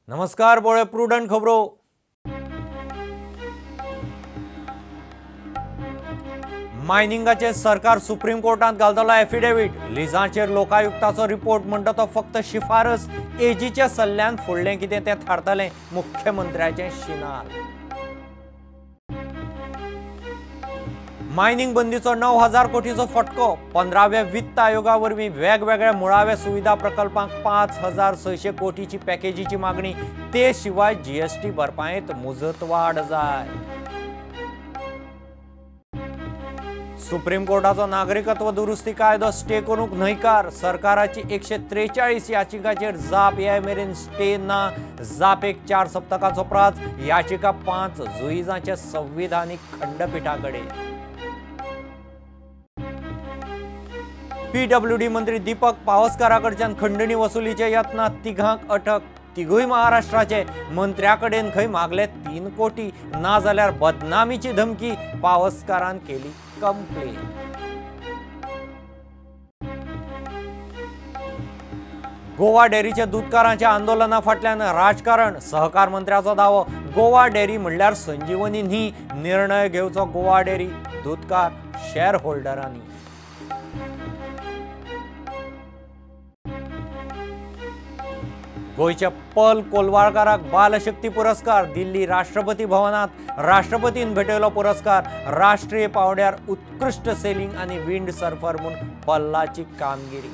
नमस्कार, बोळे प्रुडंट खबरो. मायनिंगाचेर सरकार सुप्रीम कोर्टांत घालतलो एफिडेवीट. लिजाचेर लोकायुक्ताचो रिपोर्ट म्हणटा तो फक्त शिफारस. एजीच्या सल्ल्यान फुडलें कितें तें थारतलें, मुख्यमंत्र्याचें शिनाल. मायनिंग बंदीचो 9,000 कोटीचो फटको. 15व्या वित्त आयोगा वरवीं वेगवेगळ्या मुळाव्या सुविधा प्रकल्पांक 5,600 कोटीची पॅकेजीची मागणी. ते शिवाय जीएसटी भरपायेंत मुजतवाड जाय. सुप्रीम कोर्टाचो नागरिकत्व दुरुस्ती कायदो स्टे करूंक न्हयकार. सरकाराची 143 याचिकाचेर जाप ये मेरेन स्टे ना. जापेक 4 सप्तकाचो प्राच. याचिका 5 जुईजांच्या संविधानीक खंडपिठा कडेन. पीडब्ल्यूडी मंत्री दीपक पावसकारा कडच्यान खंडणी वसुलीचे यत्नात तिघांक अटक. तिगूय महाराष्ट्राचे. मंत्र्या कडेन खंय मागले 3 कोटी, ना जाल्यार बदनामीची धमकी. पावसकारान केली कंप्लेन. गोवा डेअरीच्या दुदकारांच्या आंदोलना फाटल्यान राजकारण. सहकार मंत्र्याचो दावो, गोवा डेअरी म्हणल्यार संजीवनी न्ही, निर्णय घेवचो गोवा डेअरी दुदकार शेअर होल्डरांनी. गोंयच्या पल कोलवाळकाराक बालशक्ती पुरस्कार. दिल्ली राष्ट्रपती भवनात राष्ट्रपतीन भेटयलो पुरस्कार. राष्ट्रीय पावंड्यार उत्कृश्ट सेलिंग आनी विंड सर्फर म्हूण पल्लाची कामगिरी.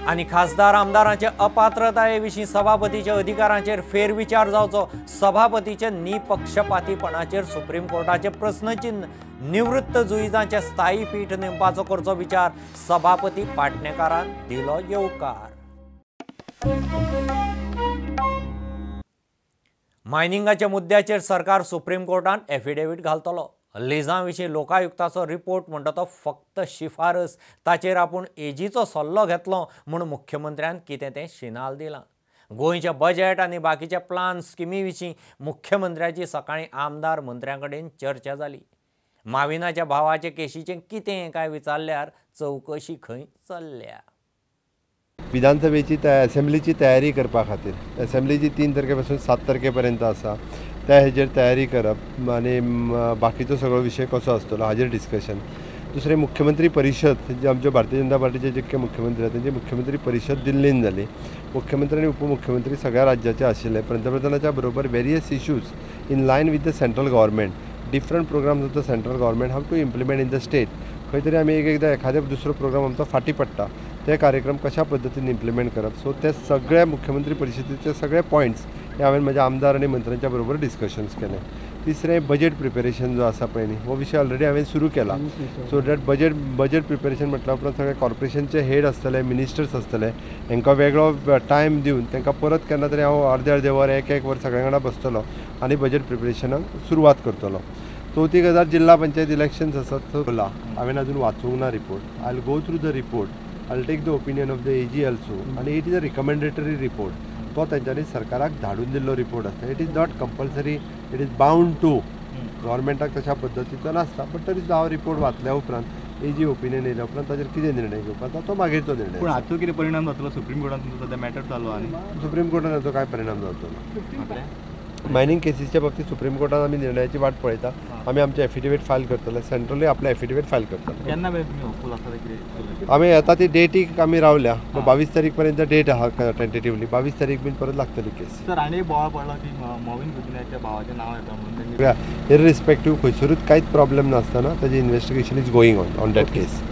आनी खासदार आमदारांचे अपात्रताये विशीं सभापतीच्या अधिकारांचेर फेरविचार जावचो. सभापतीचे निपक्षपातीपणाचेर सुप्रीम कोर्टाचे प्रस्नचिन्ह. निवृत्त जुईजांचे स्थायी पीठ नेमपाचो करचो विचार. सभापती पाटणेकारान दिलो येवकार. मायनिंगाच्या मुद्द्याचेर सरकार सुप्रीम कोर्टांत एफिडेवीट घालतलो. लिजां विशीं लोकायुक्ताचो रिपोर्ट म्हणटा तो फक्त शिफारस. ताचेर आपूण एजीचो सल्लो घेतलो म्हूण मुख्यमंत्र्यान कितें तें शिनाल दिलां. गोंयचें बजेट आनी बाकीच्या प्लान स्किमी विशीं मुख्यमंत्र्याची सकाळीं आमदार मंत्र्यां कडेन चर्चा जाली. माविनाच्या भावाचे केशीचें कितें काय विचारल्यार चवकशी खंय चल्ल्या. विधानसभेची असेंब्लीची तयारी करपा खातीर असेंब्लीची 3 तारखे पासून 7 तारखे पर्यंत आसा, त्या हेजेर तयारी करप आनी बाकीचो सगळो विशय कसो आसतलो हाजेर डिस्कशन. दुसरें, मुख्यमंत्री परिशद जे आमचे भारतीय जनता पार्टीचे जितके मुख्यमंत्री आसा तेंची मुख्यमंत्री परिशद दिल्लीन जाली. मुख्यमंत्री आनी उपमुख्यमंत्री सगळ्या राज्याचे आशिल्ले. पंतप्रधानाच्या बरोबर various issues in line with the central government, different programs of the central government how to implement in the state. खंय तरी आमी एक एकदां एखादे दुसरो प्रोग्राम आमचो फाटीं पडटा, ते कार्यक्रम कशा पद्दतीन इम्प्लिमेंट करप. सो ते सगळे मुख्यमंत्री परिशदेचे सगळे पॉयंट्स हे हांवें म्हज्या आमदार आनी मंत्र्यांच्या बरोबर डिस्कशन्स केले. तिसरें, बजेट प्रिपेरेशन जो आसा पळय न्ही, हो विशय ऑलरेडी हांवें सुरू केला. सो that budget preparation म्हटल्या उपरांत सगळे कॉर्पोरेशनचे हेड आसतले, मिनिस्टर्स आसतले, हांकां वेगळो टायम दिवन तांकां परत केन्ना तरी हांव अर्दे अर्दे वर एक एक वर सगळ्यां वांगडा बसतलो आनी बजेट प्रिपेरेशनाक सुरवात करतलो. चवथी गजाल, जिल्हा पंचायत इलेक्शन्स आसात. हांवें अजून वाचूंक ना report. I will go through the report, I will take the opinion of the AG also. आनी it is a recommendatory report. तो तेंच्यांनी सरकाराक धाडून दिल्लो रिपोर्ट आसता. It is not compulsory, it is bound to गव्हर्मेंटाक तशा पद्दतीचो नासता, बट तरी सुद्दां हांव रिपोर्ट वाचल्या उपरांत एजी ओपिनियन येयल्या उपरांत ताचेर कितें निर्णय घेवपाचो तो मागीरचो निर्णय. पूण हाचो कितें परिणाम जातलो सुप्रीम कोर्टान? तुमचो सद्या मॅटर चालू आनी सुप्रीम कोर्टान हाचो कांय परिणाम जावचो ना. मायनिंग केसीच्या बाबतीत सुप्रीम कोर्टान आमी निर्णयाची वाट पळयता. आमी आमचे एफिडेवीट फायल करतले, सेंट्रलूय आपले एफिडेवीट फायल करतले. केन्ना मेरेन तुमी होपफूल आसा कितें? आमी आतां ती डेटीक आमी रावल्या, 22 तारीख पर्यंत डेट आहा टेंटेटिवली. 22 तारीख बीन परत लागतली केस. सर, आनी एक बोवाळ पडला की मॉविन गुदिन्हाच्या भावाचें नांव येता म्हणून. इरिस्पेक्टीव खंयसरूच कांयच प्रॉब्लेम नासतना ताजें investigation is going on on that case.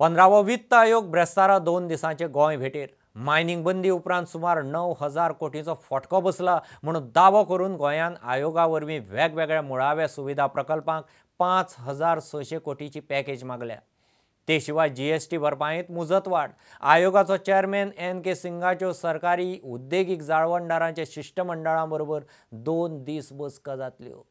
15वो वित्त आयोग ब्रेस्तारा 2 दिसांचे गोंय भेटेर. मायनिंग बंदी उपरांत सुमार 9,000 कोटीचो फटको बसला म्हूण दावो करून गोंयान आयोगा वरवीं वेगवेगळ्या मुळाव्या सुविधा प्रकल्पांक 5,600 कोटीची पॅकेज मागल्या. ते शिवाय जीएसटी भरपायेंत मुजतवाड. आयोगाचो चेअरमॅन एन के सिंगाच्यो सरकारी उद्देगीक जाळवणदारांच्या शिश्टमंडळा बरोबर 2 दीस बसका जातल्यो.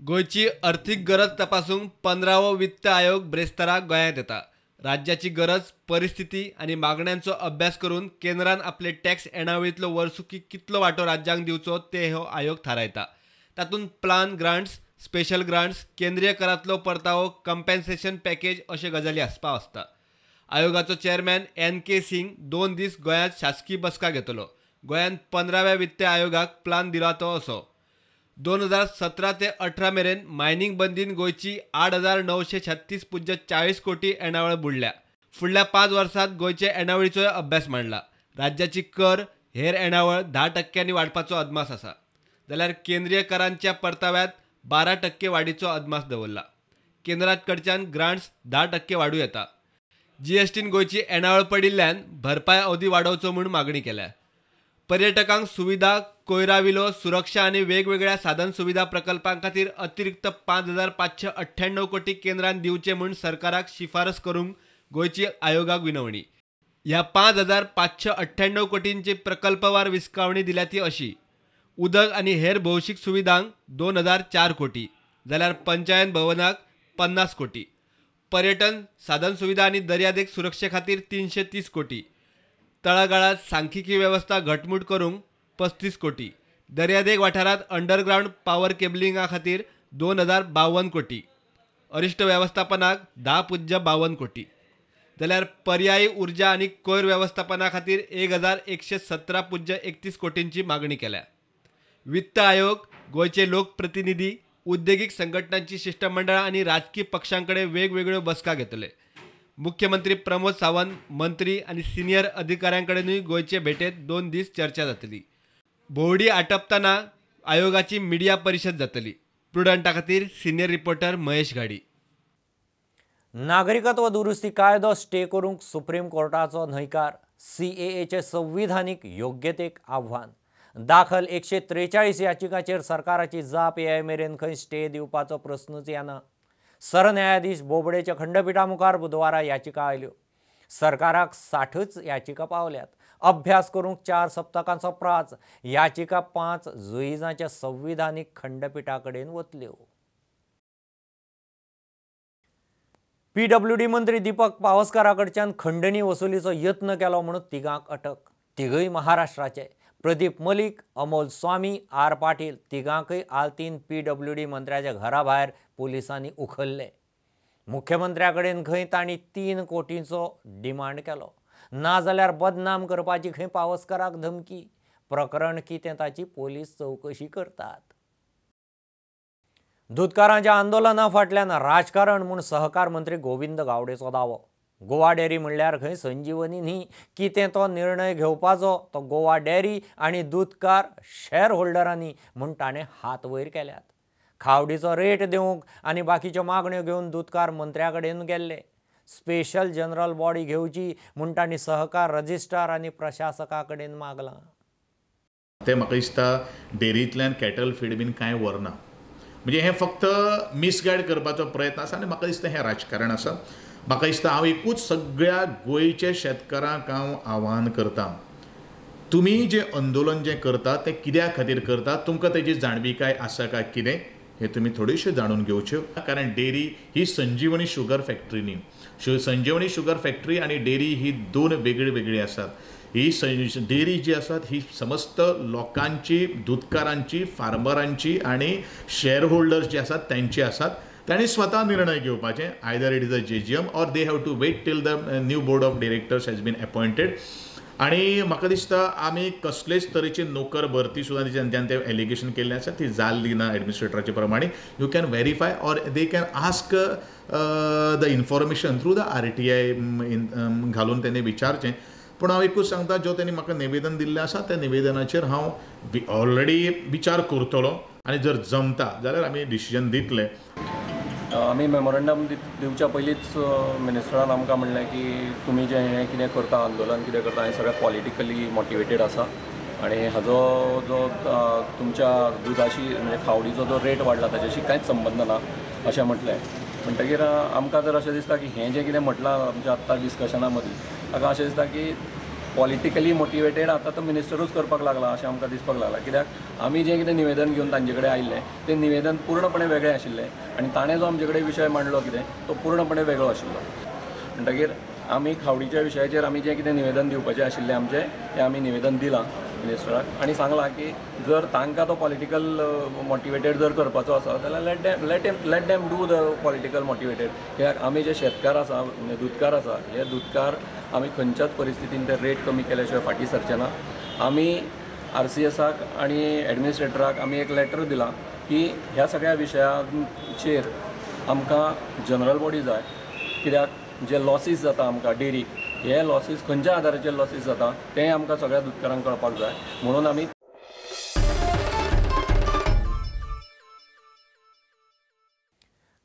गोंयची अर्थीक गरज तपासूंक 15वो वित्त आयोग ब्रेस्ताराक गोंयांत येता. राज्याची गरज, परिस्थिती आनी मागण्यांचो अभ्यास करून केंद्रान आपले टॅक्स येणावळींतलो वर्सुकी कितलो वांटो राज्यांक दिवचो ते हो आयोग थारायता. तातूंत प्लान ग्रांट्स, स्पेशल ग्रांट्स, केंद्रीय करांतलो परतावो, कंपेन्सेशन पॅकेज अशे गजाली आस्पाव आसता. आयोगाचो चेअरमॅन एन.के. सिंग 2 दीस गोंयांत शासकी बसका घेतलो. गोंयान 15व्या वित्त आयोगाक प्लान दिला तो असो. 2017 ते 18 मेरेन मायनिंग बंदीन गोंयची 8,936.40 कोटी येणावळ बुडल्या. फुडल्या 5 वर्सांत गोंयचे येणावळीचोय अभ्यास मांडला. राज्याची कर हेर येणावळ 10% वाडपाचो अदमास आसा, जाल्यार केंद्रीय करांच्या परताव्यांत 12% वाडीचो अदमास दवरला. केंद्रात कडच्यान ग्रांट्स 10% वाडूं येता. जीएसटीन गोंयची येणावळ पडिल्ल्यान भरपाय अवधी वाडोवचो म्हूण मागणी केल्या. पर्यटकांक सुविधा, कोयरा विलो, सुरक्षा आनी वेगवेगळ्या साधन सुविधा प्रकल्पां खातीर अतिरिक्त 5,598 कोटी केंद्रान दिवचे म्हूण सरकाराक शिफारस करूंक गोंयची आयोगाक विनवणी. ह्या 5,598 कोटींची प्रकल्पवार विस्कावणी दिल्या ती अशी: उदक आनी हेर भौशीक सुविधांक 2,004 कोटी, जाल्यार पंचायत भवनाक 50 कोटी, पर्यटन साधन सुविधा आनी दर्यादेग सुरक्षे खातीर 330 कोटी, तळागाळांत सांख्यिकी वेवस्था घटमूट करूंक 35 कोटी, दर्यादेग वाठारांत अंडरग्रावंड पावर केबलिंगा खातीर 2,052 कोटी, अरिश्ट वेवस्थापनाक 10.52 कोटी, जाल्यार पर्यायी ऊर्जा आनी कोयर वेवस्थापना खातीर 1,117.31 कोटींची मागणी केल्या. वित्त आयोग, गोंयचे लोकप्रतिनिधी, उद्देगीक संघटनांची शिश्टमंडळां आनी राजकी पक्षां कडेन वेगवेगळ्यो बसका घेतले. मुख्यमंत्री प्रमोद सावंत, मंत्री आनी सिनियर अधिकाऱ्यां कडेनूय गोंयचे भेटेंत 2 दीस चर्चा जातली. भोंवडी आटपतना आयोगाची मिडिया परिशद जातली. प्रुडंटा खातीर सिनियर रिपोर्टर महेश घाडी. नागरिकत्व दुरुस्ती कायदो स्टे करूंक सुप्रीम कोर्टाचो न्हयकार. सीएएचे संविधानीक योग्यतेक आव्हान. दाखल 143 याचिकाचेर सरकाराची जाप येय मेरेन खंय स्टे दिवपाचो प्रस्नूच येना. सरन्यायाधीश बोबडेच्या खंडपिठा मुखार बुधवारा याचिका आयल्यो. सरकाराक 60च याचिका पावल्यात. अभ्यास करूंक 4 सप्तकांचो प्राच. याचिका 5 जुईजांच्या संविधानीक खंडपिठा कडेन वतल्यो. पीडब्ल्यूडी मंत्री दीपक पावसकारा कडच्यान खंडणी वसुलीचो यत्न केलो म्हणून तिगांक अटक. तिगूय महाराष्ट्राचे. प्रदीप मलिक, अमोल स्वामी, आर पाटील तिगांकय आलतीन पीडब्ल्यूडी मंत्र्याच्या घरा भायर पुलिसांनी उखल्ले. मुख्यमंत्र्या कडेन खंय तांणी 3 कोटींचो डिमांड केलो. नाजाल्यार बदनाम करपाची खंय पावसकाराक धमकी. प्रकरण कितें ताची पोलीस चवकशी करतात. दुदकारांच्या आंदोलना फाटल्यान राजकारण म्हूण सहकार मंत्री गोविंद गावडेचो दावो. गोवा डेअरी म्हणल्यार खंय संजीवनी न्ही. कितें तो निर्णय घेवपाचो तो गोवा डेअरी आनी दुदकार शेअर होल्डरांनी म्हूण ताणें हात वयर केल्यात. खावडीचो रेट दिवंक आनी बाकीच्यो मागण्यो घेवन दुदकार मंत्र्या कडेन गेल्ले. स्पेशल जनरल बॉडी घेवची म्हूण तांणी सहकार रजिस्ट्रार आनी प्रशासका कडेन मागलां. ते म्हाका दिसता डेअरींतल्यान कॅटल फीड बीन कांय व्हरना, म्हणजे हें फक्त मिसगायड करपाचो प्रयत्न आसा आनी म्हाका दिसता हें राजकारण आसा. म्हाका दिसता हांव एकूच सगळ्या गोंयच्या शेतकारांक हांव आव्हान करता, तुमी जें आंदोलन जें करता तें कित्या खातीर करता, तुमकां तेजी जाणविकाय आसा काय कितें हें तुमी थोडेशें जाणून घेवच्यो. कारण डेअरी ही संजीवनी शुगर फॅक्टरी न्ही. संजीवनी शुगर फॅक्टरी आनी डेअरी ही 2 वेगळी वेगळी आसात. ही डेअरी जी आसात ही समस्त लोकांची, दुदकारांची, फार्मरांची आनी शेअर होल्डर्स जे आसात त्यांची आसात. तांणी स्वता निर्णय घेवपाचे. Either it is a JGM or they have to wait till the new board of directors has been appointed. आनी म्हाका दिसता आमी कसलेच तरेची नोकर भरती सुद्दां तेंच्यान तें एलिगेशन केल्लें आसा ती जाल्ली ना एडमिनिस्ट्रेटराचे प्रमाणे. You can verify or they can ask the information through the RTI घालून तेणी विचारचें. पूण हांव एकूच सांगता, जो तेणी म्हाका निवेदन दिल्लें आसा त्या निवेदनाचेर हांव ऑलरेडी विचार करतलो आनी जर जमता जाल्यार आमी डिसिजन दितले. आमी मेमोरंडम दिवच्या पयलींच मिनिस्टरान आमकां म्हणलें की तुमी जें हें कितें करता, आंदोलन कितें करता, हें सगळें पॉलिटिकली मोटिवेटेड आसा आनी हाजो जो तुमच्या दुदाशी म्हणजे खावडीचो जो रेट वाडला ताच्याशी कांयच संबंद ना अशें म्हटलें. म्हणटकीर आमकां जर अशें दिसता की हें जें कितें म्हटलां आमच्या आत्तां डिस्कशना मदीं, ताका अशें दिसता की पॉलिटिकली मोटिवेटेड आतां तो मिनिस्टरूच करपाक लागला अशें आमकां दिसपाक लागलां. कित्याक आमी जें कितें निवेदन घेवन तांचे कडेन आयिल्लें तें निवेदन पूर्णपणे वेगळें आशिल्लें आनी ताणें जो आमचे कडेन विशय मांडलो कितें तो पूर्णपणे वेगळो आशिल्लो. म्हणटकीर आमी खावडीच्या विशयाचेर आमी जें कितें निवेदन दिवपाचें आशिल्लें आमचें तें आमी निवेदन दिलां. मिनिस्टराक आनी सांगलां की जर तांकां तो पॉलिटिकल मोटिवेटेड जर करपाचो आसा जाल्यार let them do the political motivated. कित्याक आमी जे शेतकार आसा, दुदकार आसा, हे दुदकार आमी खंयच्याच परिस्थितीन ते रेट कमी केल्या शिवाय फाटीं सरचे ना. आमी RCSाक आनी एडमिनिस्ट्रेटराक आमी एक लेटर दिलां की ह्या सगळ्या विशयांचेर आमकां जनरल बॉडी जाय, कित्याक जे लॉसीस जाता आमकां डेरीक, हे लॉसीस खंयच्या आदाराचेर लॉसीस जाता तें आमकां सगळ्या दुदकारांक कळपाक जाय. म्हणून आमी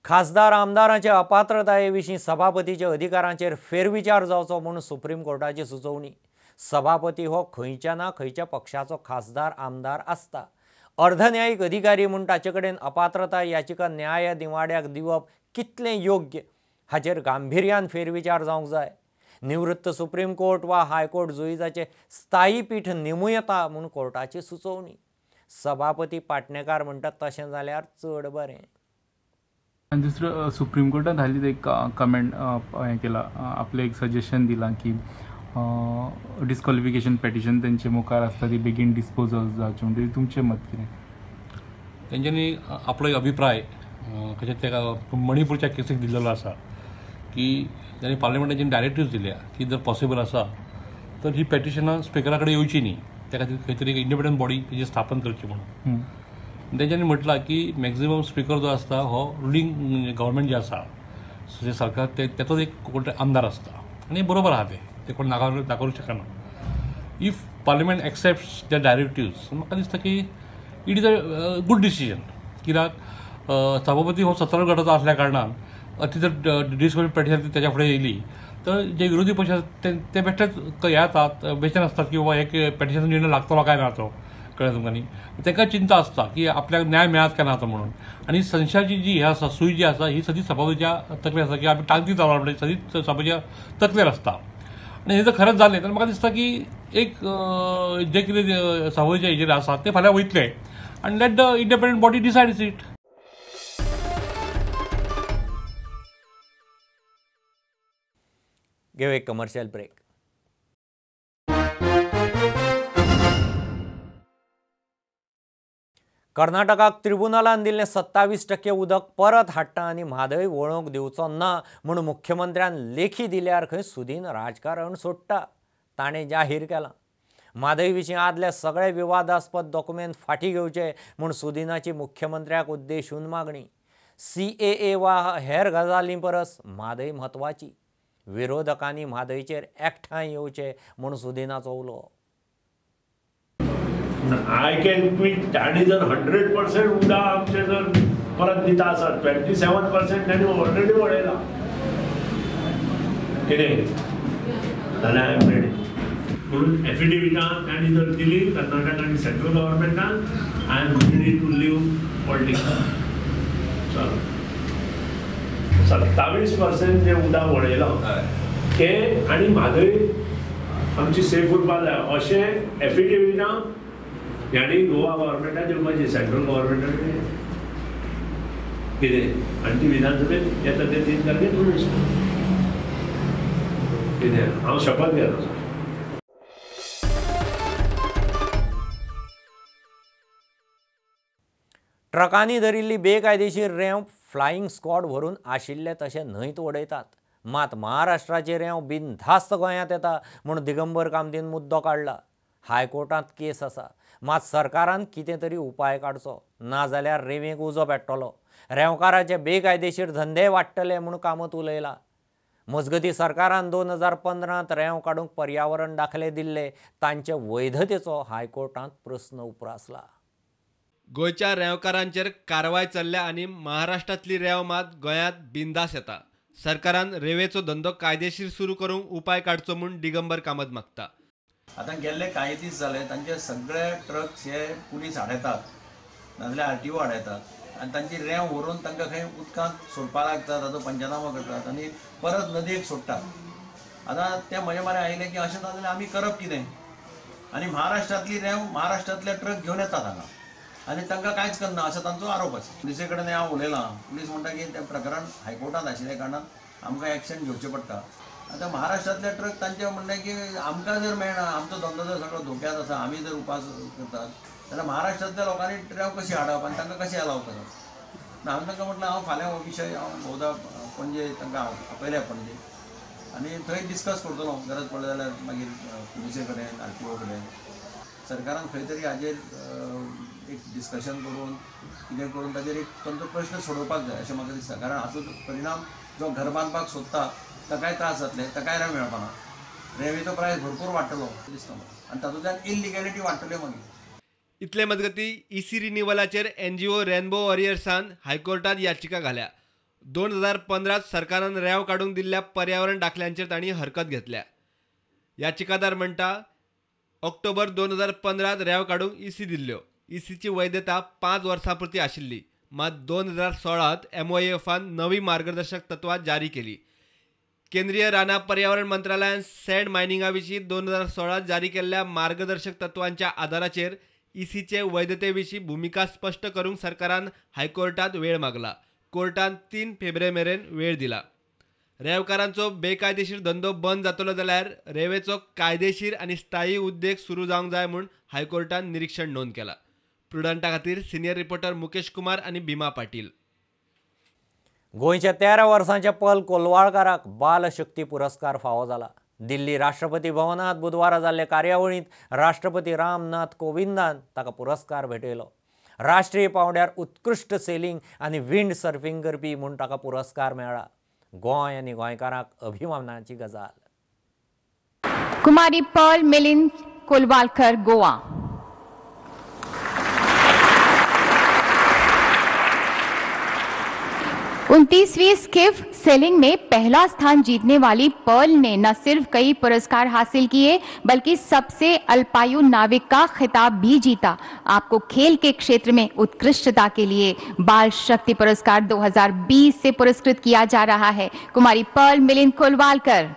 खासदार आमदारांचे अपात्रताये विशीं सभापतीच्या अधिकारांचेर फेरविचार जावचो म्हूण सुप्रीम कोर्टाची सुचोवणी. सभापती हो खंयच्या ना खंयच्या पक्षाचो खासदार आमदार आसता. अर्धन्यायीक अधिकारी म्हूण ताचे कडेन अपात्रताय याचिका न्याय निवाड्याक दिवप कितलें योग्य हाचेर गांभिर्यान फेरविचार जावंक जाय. निवृत्त सुप्रीम कोर्ट वा हायकोर्ट जुईजाचे स्थायी पीठ नेमूं येता म्हूण कोर्टाची सुचोवणी. सभापती पाटणेकार म्हणटात तशें जाल्यार चड बरें. आनी दुसरो सुप्रीम कोर्टान हालींच एक कमेंट हें केला, आपलें एक सजेशन दिलां की डिस्क्वॉलिफिकेशन पेटिशन तेंचे मुखार आसता ती बेगीन डिस्पोजल जावचें. म्हणटकीर तुमचें मत कितें? तेंच्यांनी आपलो एक अभिप्राय कशें तेका मणिपूरच्या केसीक दिल्लो आसा की तांणी पार्लमेंटाचेर डायरेक्टिव्स दिल्या की जर पॉसिबल आसा तर ही पेटिशनां स्पिकरा कडेन येवची न्ही, त्या खातीर खंय तरी एक इंडिपेंडंट बॉडी तेजी स्थापन करची म्हणून. तेंच्यांनी म्हटलां की मॅक्झिमम स्पिकर जो आसता हो रुलिंग गव्हर्मेंट जें आसा जें सरकार ते तेचोच एक कोण तरी आमदार आसता आनी बरोबर आहा तें कोण नाकारूंक शकना. If parliament accepts the directives म्हाका दिसता की it is a good decision. कित्याक सभापती हो सत्तारूढ गटाचो आसल्या कारणान ती जर डिस्क्वॉलिफाय पेटिशन तेच्या फुडें येयली तर जे विरोधी पक्ष आसात ते बेश्टेच हे जातात, बेचैन आसतात की बाबा हे पेटिशन निर्णय लागतलो काय ना तो, कळ्ळें तुमकां न्ही. तांकां चिंता आसता की आपल्याक न्याय मेळत काय ना तो म्हणून. आनी संशयाची जी हे आसा सूय जी आसा ही सदींच सभापतीच्या तकलेर आसा की आमी ताकदी जावप म्हणजे सदींच सभापतीच्या तकलेर आसता. आनी हें जर खरेंच जालें तर म्हाका दिसता की एक जें कितें सभापतीच्या हेजेर आसा तें फाल्यां वयतलें आनी let the independent body decide it. घेऊ एक कमर्शियल ब्रेक. कर्नाटकाक त्रिबुनलान दिल्लें 27% उदक परत हाडटा आनी म्हादय वळोवंक दिवचो ना म्हूण मुख्यमंत्र्यान लेखी दिल्यार खंय सुदीन राजकारण सोडटा, ताणें जाहीर केलां. म्हादय विशीं आदले सगळे विवादास्पद डॉक्युमेंट फाटीं घेवचे म्हूण सुदिनाची मुख्यमंत्र्याक उद्देशून मागणी. CAA वा हेर गजालीं परस म्हादय म्हत्वाची. विरोधकांनी म्हादयचेर एकठांय येवचे म्हूण सुदिनाचो उलो. I can quit. तांणी जर 100% उदक आमचें जर परत दिता आसत, 27% तांणी ऑलरेडी वळयलां कितें जाल्यार I am ready. म्हणून एफिडेविटां तांणी जर दिली कर्नाटक आनी central गव्हर्मेंटान, I am ready to leave politics. चल 27% जें उदक वळयलां तें आनी म्हादय आमची सेफ उरपा जाय अशें एफिडेविटां ह्याणी गोवा गव्हर्मेंटान दिवपाची, सेंट्रल गव्हर्मेंटान कितें, आनी ती विधानसभेत येता ते 3 तारखेर म्हणून कितें हांव शपथ घेता. ट्रकांनी धरिल्ली बेकायदेशीर रेंव फ्लायिंग स्क्वॉड व्हरून आशिल्ले तशें न्हंयत उडयतात. मात महाराष्ट्राचे रेंव बिनधास्त गोंयांत येता म्हूण दिगंबर कामतीन मुद्दो काडला. हायकोर्टांत केस आसा, मात सरकारान कितें तरी उपाय काडचो, नाजाल्यार रेंवेक उजो पेट्टलो, रेंवकाराचे बेकायदेशीर धंदे वाडटले म्हूण कामत उलयला. मजगतीं सरकारान 2015 रेंव काडूंक पर्यावरण दाखले दिल्ले तांचे वैधतेचो हायकोर्टांत प्रस्न उप्रासला. गोंयच्या रेंवकारांचेर कारवाय चल्ल्या आनी महाराष्ट्रांतली रेंव मात गोंयांत बिंदास येता. सरकारान रेंवेचो धंदो कायदेशीर सुरू करूंक उपाय काडचो म्हूण दिगंबर कामत मागता. आतां गेल्ले कांय दीस जाले तांचे सगळे ट्रक्स हे पुलीस आडयतात, नाजाल्यार RTO आडयतात आनी तांची रेंव व्हरून तांकां खंय उदकांत सोडपाक लागता, ताचो पंचनामो करतात आनी परत नदयेक सोडटात. आतां ते म्हजे मरे आयले की अशें जाल्यार आमी करप कितें? आनी महाराष्ट्रांतली रेंव महाराष्ट्रांतले ट्रक घेवन येतात हांगा आनी तांकां कांयच करना असो तांचो आरोप आसा. पुलिसे कडेन हांव उलयलां, पुलीस म्हणटा की तें प्रकरण हायकोर्टांत आशिल्ल्या कारणान आमकां एक्शन घेवचें पडटा. आतां महाराष्ट्रांतले ट्रक तांचें म्हणणें की आमकां जर मेळना, आमचो धंदो जर सगळो धोक्यांत आसा, आमी जर उपास करतात जाल्यार महाराष्ट्रांतल्या लोकांनी रेंव कशी हाडप आनी तांकां कशें अलाव करप. हांवें तांकां म्हटलें हांव फाल्यां हो विशय हांव भोवदा पणजे तांकां आपयल्या पणजे आनी थंय डिस्कस करतलो, गरज पडली जाल्यार मागीर पुलिसे कडेन, आरटीओ कडेन. सरकारान खंय तरी हाजेर एक डिस्कशन करून कितें करून ताजेर एक तांचो प्रश्न सोडोवपाक जाय अशें म्हाका दिसता. कारण हाचो परिणाम जो घर बांदपाक सोदता ताकाय त्रास जातले, ताकाय रेंव मेळपाना, रेंवेचो प्रायस भरपूर वाडटलो दिसता म्हाका आनी तातूंतल्यान इलिगॅलिटी वाडटल्यो मागीर. इतले मजगती ईसी रिन्युअलाचेर एनजीओ रेनबो वॉरियर्सान हायकोर्टात याचिका घाल्या. 2015 सरकारान रेंव काडूंक दिल्ल्या पर्यावरण दाखल्यांचेर तांणी हरकत घेतल्या. याचिकादार म्हणटा ऑक्टोबर 2015 रेंव काडूंक ईसी दिल्ल्यो. ईसीची वैधता 5 वर्सां पुरती आशिल्ली, मात 2016 एमओएफान नवी मार्गदर्शक तत्वां जारी केली. केंद्रीय रानां पर्यावरण मंत्रालयान सँड मायनिंगा विशीं 2016 जारी केल्ल्या मार्गदर्शक तत्वांच्या आदाराचेर ईसीचे वैधते विशीं भुमिका स्पश्ट करूंक सरकारान हायकोर्टात वेळ मागला. कोर्टान 3 फेब्रुवारी मेरेन वेळ दिला. रेंवकारांचो बेकायदेशीर धंदो बंद जातलो जाल्यार रेंवेचो कायदेशीर आनी स्थायी उद्देग सुरू जावंक जाय म्हूण हायकोर्टान निरीक्षण नोंद केला. प्रुडंटा खातीर सिनियर रिपोर्टर मुकेश कुमार आनी भीमा पाटील. गोंयच्या 13 वर्सांच्या पल कोलवाळकाराक बाल शक्ती पुरस्कार फावो जाला. दिल्ली राष्ट्रपती भवनात बुधवारा जाल्ले कार्यावळींत राष्ट्रपती रामनाथ कोविंदान ताका पुरस्कार भेटयलो. राष्ट्रीय पांवड्यार उत्कृश्ट सेलिंग आनी विंड सर्फिंग करपी म्हूण ताका पुरस्कार मेळ्ळा. गोंय आनी गोंयकारांक अभिमानाची गजाल. कुमारी पर्ल मिलिंद कोलवालकर, गोवा. 29वीं स्किफ सेलिंग में पहला स्थान जीतने वाली पर्ल ने न सिर्फ कई पुरस्कार हासिल किए बल्कि सबसे अल्पायु नाविक का खिताब भी जीता। आपको खेल के क्षेत्र में उत्कृष्टता के लिए बाल शक्ति पुरस्कार 2020 से पुरस्कृत किया जा रहा है। कुमारी पर्ल मिलिंद कोलवालकर।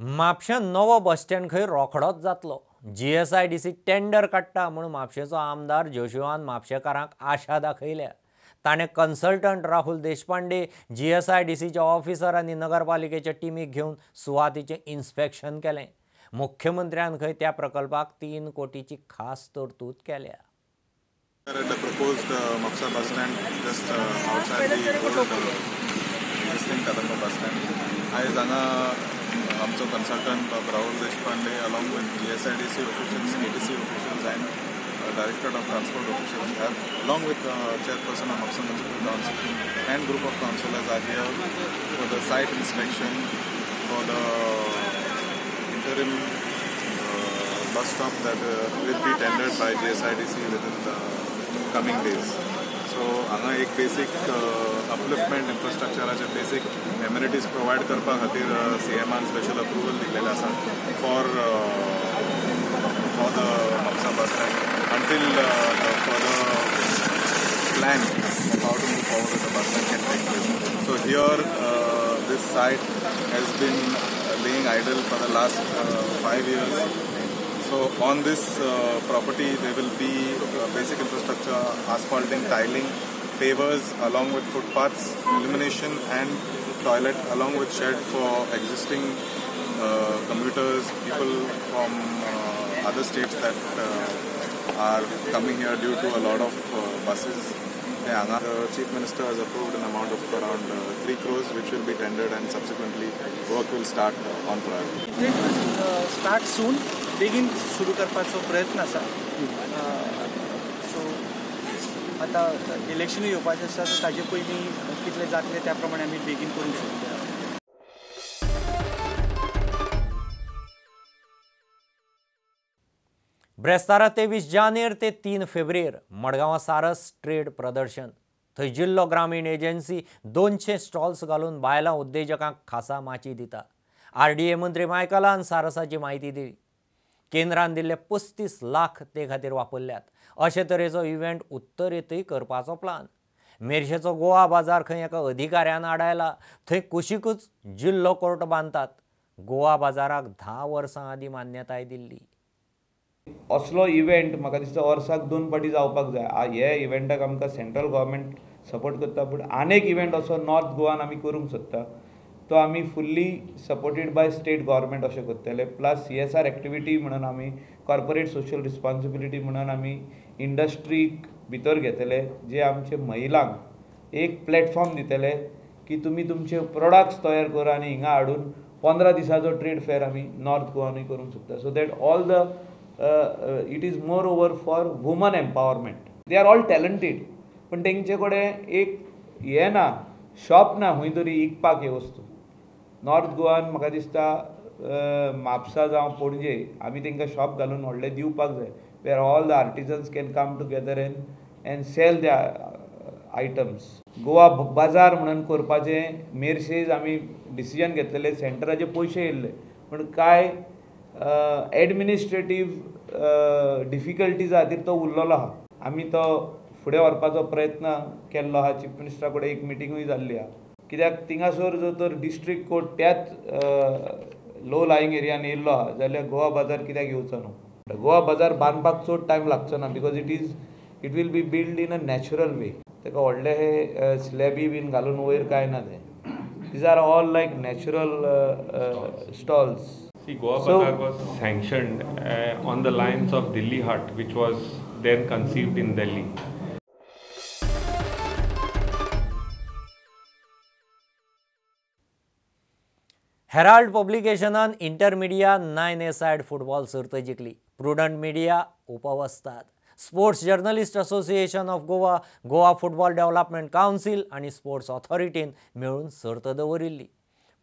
म्हापश्यां नवो बस स्टँड खंय रोखडोच जातलो. जीएसआयडीसी टेंडर काडटा म्हूण म्हापशेचो आमदार जोशुआन म्हापशेकारांक आशा दाखयल्या. ताणें कन्सल्टंट राहुल देशपांडे, जीएसआयडीसीचे ऑफिसर आनी नगरपालिकेच्या टिमीक घेवन सुवातीचें इन्स्पेक्शन केलें. मुख्यमंत्र्यान खंय त्या प्रकल्पाक 3 कोटीची खास तरतूद केल्या. At the proposed Mapsa bus stand just outside the old existing Kadamba bus stand. आयज हांगा आमचो consultant Rahul Deshpande along with GSIDC officials, KTC officials and Directorate of Transport officials have, along with Chairperson of Mapsa Municipal Council and group of councillors are here for the site inspection for the interim bus stop that will be tendered by GSIDC within the coming days. So हांगा एक basic upliftment इन्फ्रास्ट्रक्चराचे basic amenities provide करपा खातीर सीएमान special approval दिल्लेलें आसा for the Mapusa bus stand until further plan of how to move forward with the bus stand can take place. So here this site has been laying idle for the last 5 years. So on this property there will be basic infrastructure, asphalting, tiling, pavers along with footpaths, illumination and toilet along with shed for existing commuters, people from other states that are coming here due to a lot of buses. The Chief Minister has approved an amount of around 3 crores which will be tendered and subsequently work will start on priority. It will start soon. बेगीन सुरू करपाचो प्रयत्न आसा. So आतां इलेक्शनूय येवपाचें आसा, so ताजे पयलीं कितलें जातलें त्या प्रमाणे आमी बेगीन करूंक शकता. ब्रेस्तारा 23 जानेर ते 3 फेब्रुवारी मडगांवां सारस ट्रेड प्रदर्शन. थंय जिल्लो ग्रामीण एजन्सी 200 स्टॉल्स घालून बायलां उद्देजकांक खासा माची दिता. आरडीए मंत्री मायकलान सारसाची म्हायती दिली. केंद्रान दिल्ले 35 लाख ते खातीर वापरल्यात. अशे तरेचो इव्हेंट उत्तरेंतय करपाचो प्लान. मेरशेचो गोवा बाजार खंय एका अधिकाऱ्यान आडायला. थंय कुशीकूच जिल्लो कोर्ट बांदतात. गोवा बाजाराक 10 वर्सां आदीं मान्यताय दिल्ली. असलो इव्हेंट म्हाका दिसता वर्साक 2 फावटी जावपाक जाय. हे इव्हेंटाक आमकां सेंट्रल गव्हर्मेंट सपोर्ट करता, पूण आनेक इव्हेंट असो नॉर्थ गोवान आमी करूंक सोदता, तो आमी fully supported by state government अशें करतले. प्लस CSR activity म्हणून आमी कॉर्पोरेट सोशल रिस्पॉन्सिबिलिटी म्हणून आमी इंडस्ट्रीक भितर घेतले, जे आमचे महिलांक एक प्लॅटफॉर्म दितले की तुमी तुमचे प्रोडक्ट्स तयार करा आनी हिंगा हाडून 15 दिसाचो ट्रेड फेअर आमी नॉर्थ गोवानूय करूंक शकता. So that all the it is more over for woman empowerment. They are all talented, पण तेंचे कडेन एक हें ना, शॉप ना खंय तरी इकपाक हे वस्तू. नॉर्थ गोवान म्हाका दिसता म्हापसा जावं पणजे आमी तेंकां शॉप घालून व्हडलें दिवपाक जाय, where all the artisans can come together and sell the items. Goa बाजार म्हणून करपाचें मेरशेज आमी डिसिजन घेतलेले, सेंटराचे पयशे येयल्ले, पूण कांय एडमिनिस्ट्रेटीव डिफिकल्टीजा खातीर तो उरलेलो आहा. आमी तो फुडें व्हरपाचो प्रयत्न केल्लो आहा. चीफ मिनिस्टरा कडेन एक मिटिंगूय जाल्ली आहा, कित्याक थिंगासर जर तर डिस्ट्रिक्ट कोर्ट त्याच लो लायिंग एरियान येयल्लो आहा जाल्यार गोवा बाजार कित्याक येवचो न्हू. गोवा बाजार बांदपाक चड टायम लागचो ना, because it will be build in a natural way. ताका व्हडले हे स्लॅबी बीन घालून वयर कांय ना तें. These are all like natural stalls. See, Goa Bazaar was sanctioned on the lines of Delhi Hut, which was then conceived in Delhi. Herald पब्लिकेशनान Intermedia 9 a side football सर्त जिखली. प्रुडंट मिडिया उपवस्तात. Sports journalist association of Goa, Goa football development council आनी sports ऑथॉरिटीन मेळून सर्त दवरिल्ली.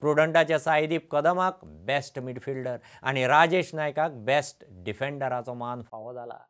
प्रुडंटाच्या Saideep कदमाक best midfielder आनी Rajesh नायकाक best डिफेंडराचो मान फावो जाला.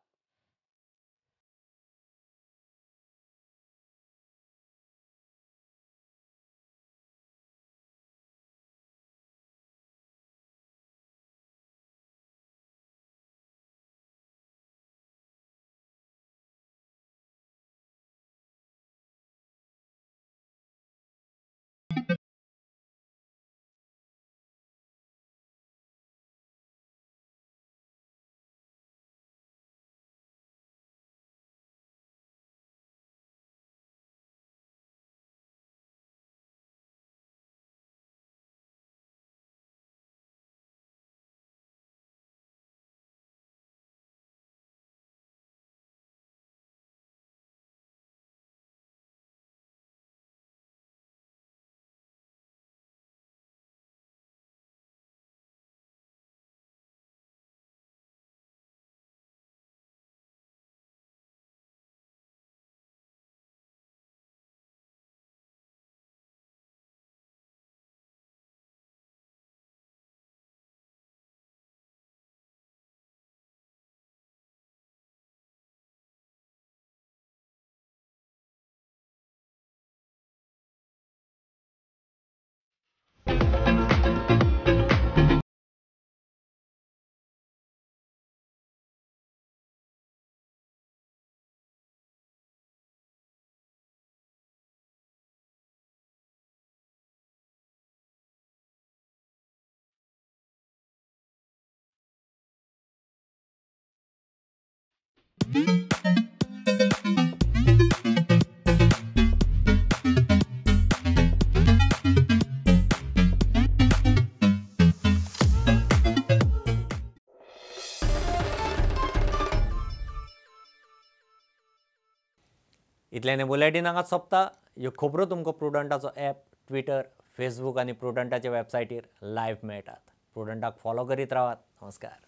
इतल्याने बुलेटिन हांगा सोंपता. ह्यो खबरो तुमकां प्रुडंटाचो ॲप, ट्विटर, फेसबूक आनी प्रुडंटाच्या वेबसायटीर लायव्ह मेळटात. प्रुडंटाक फॉलो करीत रावात. नमस्कार.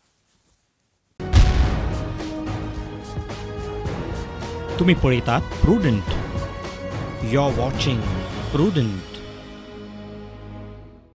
तुम्ही पळयतात Prudent. You are watching Prudent.